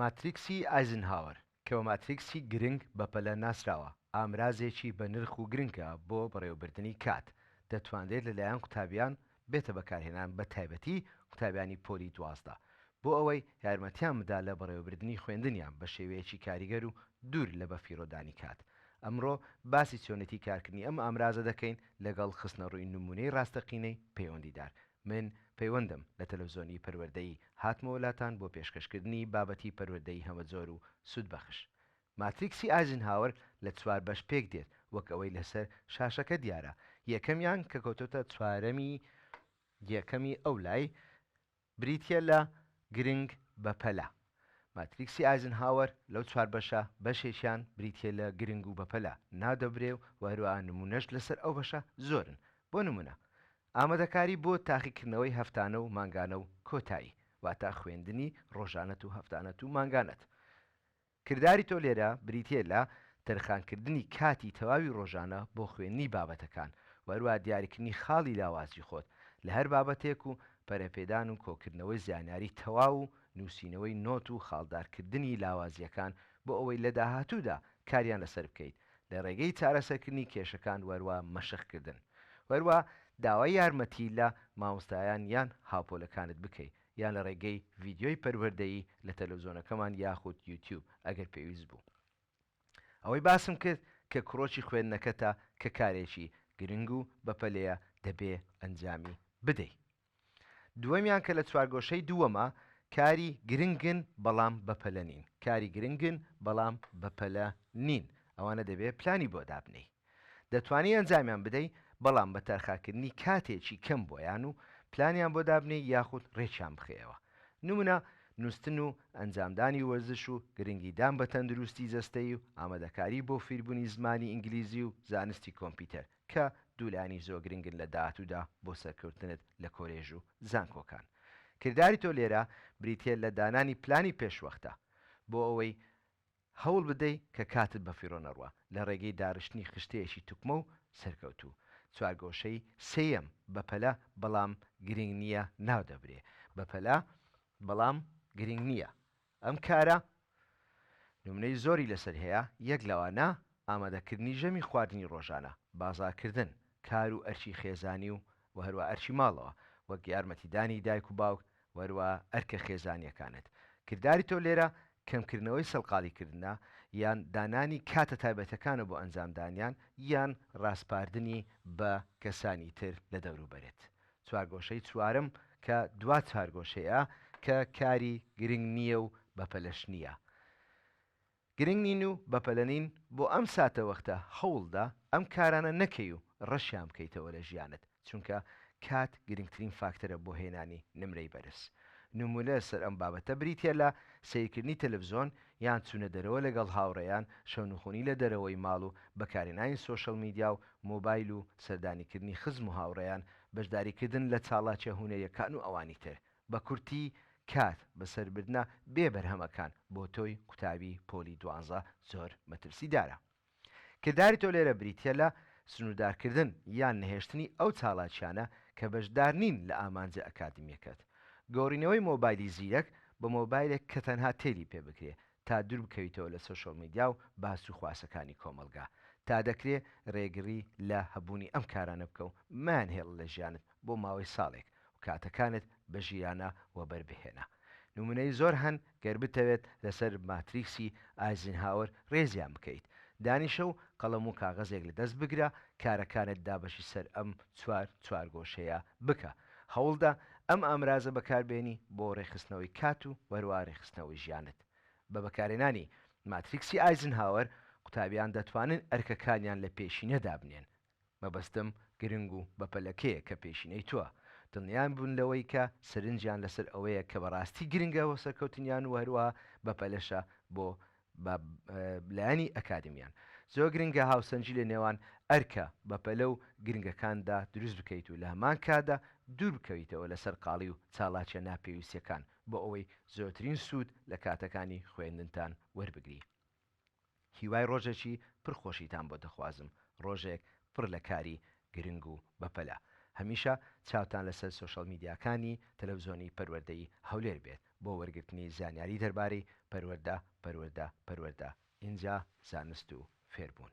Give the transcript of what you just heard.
ماتریکسی ئایزنهاوەر، کە بە ماتریکسی گرنگ بەپەلە ناسراوە، ئامرازێکی بەنرخ و گرنگە بۆ بەڕێوەبردنی کات، دەتوانرێت لەلایەن قوتابیان بێتە بەکارهێنان بەتایبەتی قوتابیانی پۆلی 12 بۆ ئەوەی یارمەتیان بدات لە بەڕێوەبردنی خوێندنیان بە شێوەیەکی کاریگەر و دوور لە بەفیڕۆدانی کات. ئەمڕۆ باسی چۆنێتی کارکردنی ئەم ئامرازە دەکەین لەگەڵ خستنەڕووی نموونەی ڕاستەقینەی پەیوەندیدار. من پەیوەندم لە تەلەفزۆنی پەروەردەیی هاتمەوە لاتان بۆ پێشکەشکردنی بابەتی پەروەردەیی هەمەجۆر و سوودبەخش. ماتریکسی ئایزنهاوەر لە چوار بەش پێک دێت وەک ئەوەی لەسەر شاشەکە دیارە، یەکەمیان کە کەوتۆتە چوارەمی یەکەمی ئەو لای بریتیە لە گرنگ بەپەلە. ماتریکسی ئایزنهاوەر لەو چوار بەشە بەشێکیان بریتیە لە گرنگ و بەپەلە ناودەبرێ و هەروەها نمونەش لەسەر ئەو بەشە زۆرن بۆ نمونە ئامادەکاری بۆ تاقیکردنەوەی هەفتانە و مانگانە و کۆتایی واتە خوێندنی ڕۆژانەت و هەفتانەت و مانگانەت. کرداری تۆ لێرە بریتییە لە تەرخانکردنی کاتی تەواوی ڕۆژانە بۆ خوێندنی بابەتەکان و هەروەها دیاریکردنی خاڵی لاوازی خۆت لە هەر بابەتێک و پەرەپێدان و کۆکردنەوەی زانیاری تەواو و نووسینەوەی نۆت و خاڵدارکردنی لاوازییەکان بۆ ئەوەی لە داهاتوودا کاریان لەسەر بکەیت لە ڕێگەی چارەسەرکردنی کێشەکان و هەروەها مەشقکردن و هەروەها داوای یارمەتی لە مامۆستایان یان هاوپۆلەکانت بکەیت یان لە ڕێگەی ڤیدیۆی پەروەردەیی لە تەلەفزۆنەکەمان یاخود یوتیوب ئەگەر پێویست بوو. ئەوەی باسم کرد کە کڕۆکی خوێندنەکەتە کە کارێکی گرنگ و بەپەلەیە دەبێ ئەنجامی بدەی. دووەمیان کە لە چوارگۆشەی دووەمە کاری گرنگن بەڵام بەپەلە نین. کاری گرنگن بەڵام بەپەلە نین. ئەوانە دەبێ پلانی بۆ دابنێی. دەتوانی ئەنجامیان بدەی بەڵام بە تەرخاکردنی کاتێکی کەم بۆیان و پلانیان بۆ دابنێی یاخود ڕێکیان بخەیەوە. نمونە، نوستن و ئەنجامدانی وەرزش و گرنگیدان بە تەندروستی جەستەیی و ئامادەکاری بۆ فیربونی زمانی ئینگلیزی و زانستی کۆمپیوتەر کە دوو لایەنی زۆر گرنگن لە داهاتوودا بۆ سەرکەوتنت لە کۆلێژ و زانکۆکان. کرداری تۆ لێرە بریتیە لە دانانی پلانی پێشوەختە بۆ ئەوەی هەوڵ بدەی کە کاتت بەفیڕۆ نەڕوا لە ڕێگەی دارشتنی خشتەیەکی توکمە و سەرکەوتوو. چوارگۆشەی سێیەم، بەپەلە بەڵام گرنگ نییە ناو دەبرێ. بەپەلە بەڵام گرنگ نییە. ئەم کارە نمونەی زۆری لەسەر هەیە، یەک لەوانە ئامادەکردنی ژەمی خواردنی ڕۆژانە، بازاڕکردن، کار و ئەرکی خێزانی و و هەروا ئەرکی ماڵەوە، وەک یارمەتیدانی دایک و باوک و هەروا ئەرکە خێزانییەکانت. کرداری تۆ لێرە کەمکردنەوەی سەرقاڵیکردنە، یان دانانی کاتە تایبەتەکانە بۆ ئەنجامدانیان، یان ڕاسپاردنی بە کەسانی تر لە دەوروبەرت. چوارگۆشەی چوارەم کە دوا چوارگۆشەیە کە کاری گرنگ نییە و بەپەلەش نییە. گرنگ نین و بەپەلە نین، بۆ ئەم ساتەوەختە هەوڵدە ئەم کارانە نەکەی و ڕەشیان بکەیتەوە لە ژیانت، چونکە کات گرنگترین فاکتەرە بۆ هێنانی نمرەی بەرز. نمونە لەسەر ئەم بابەتە بریتیە لە سەیرکردنی تەلەفزۆن یان چونە دەرەوە لەگەڵ هاوڕێیان، شەونخونی لە دەرەوەی ماڵ و بەکارهێنانی سۆشەڵ میدیا و مۆبایل و سەردانیکردنی خزم و هاوڕێیان، بەشداریکردن لە چاڵاکیە هونەریەکان و ئەوانی تر. بە کورتی کات بەسەربردنە بێ بەرهەمەکان بۆ تۆی قوتابی پۆلی دوانزە زۆر مەترسیدارە. کرداری تۆ لێرە بریتیە لە سنوردارکردن یان نەهێشتنی ئەو چاڵاکیانە کە بەشدار نین لە ئامانجە ئەکادمیەکەت. گۆڕینەوەی مۆبایلی زیرەک بە مۆبایلێک کە تەنها تێلی پێ بکرێ تا دوور بکەویتەوە لە سۆشیال میدیا و باس و خواسەکانی کۆمەڵگا. تا دەکرێ رێگڕی لە هەبوونی ئەم کارانە بکە و مەیانهێڵە لە ژیانت بۆ ماوەی ساڵێک و کاتەکانت بە ژیرانە وەبەر بهێنە. نمونەی زۆر هەن گەر بتەوێت لەسەر ماتریکسی ئایزنهاوەر رێزیان بکەیت. دانیشە و قەڵەم و کاغەزێک لە دەست بگرە، کارەکانت دابەشی سەر ئەم چوار چوارگۆشەیە بکە. هەوڵدە ئەم ئامرازە بەکاربێنی بۆ رێکخستنەوەی کات و هەروەها رێکخستنەوەی ژیانت. بە بەکارهێنانی ماتریکسی ئایزنهاوەر قوتابیان دەتوانن ئەرکەکانیان لە پێشینە دابنێن. مەبەستم گرنگ و بەپەلەکەیە کە پێشینەی تۆ. دڵنیان بن لەوەی کە سەرنجیان لەسەر ئەوەیە کە بەڕاستی گرنگە بۆ سەرکەوتنیان و هەروەها بەپەلەشە بۆ بە لایەنی ئەکادیمیان. زۆر گرنگە هاوسەنگی لە نێوان ئەرکە بەپەلە و گرنگەکاندا دروست بکەیت و لە هەمان کاتدا دوور بکەویتەوە لە سەرقاڵی و چاڵاکیە ناپێویستیەکان بۆ ئەوەی زۆرترین سوود لە کاتەکانی خوێندنتان وەربگری. هیوای ڕۆژێکی پر خۆشیتان بۆ دەخوازم، ڕۆژێک پڕ لە کاری گرنگ و بەپەلە. هەمیشە چاوتان لەسەر سۆشیال میدیاکانی تەلەفزیۆنی پەروەردەی هەولێر بێت بۆ وەرگرتنی زانیاری دەربارەی پەروەردە، پەروەردە، پەروەردە، ئینجا زانست و فێربوون.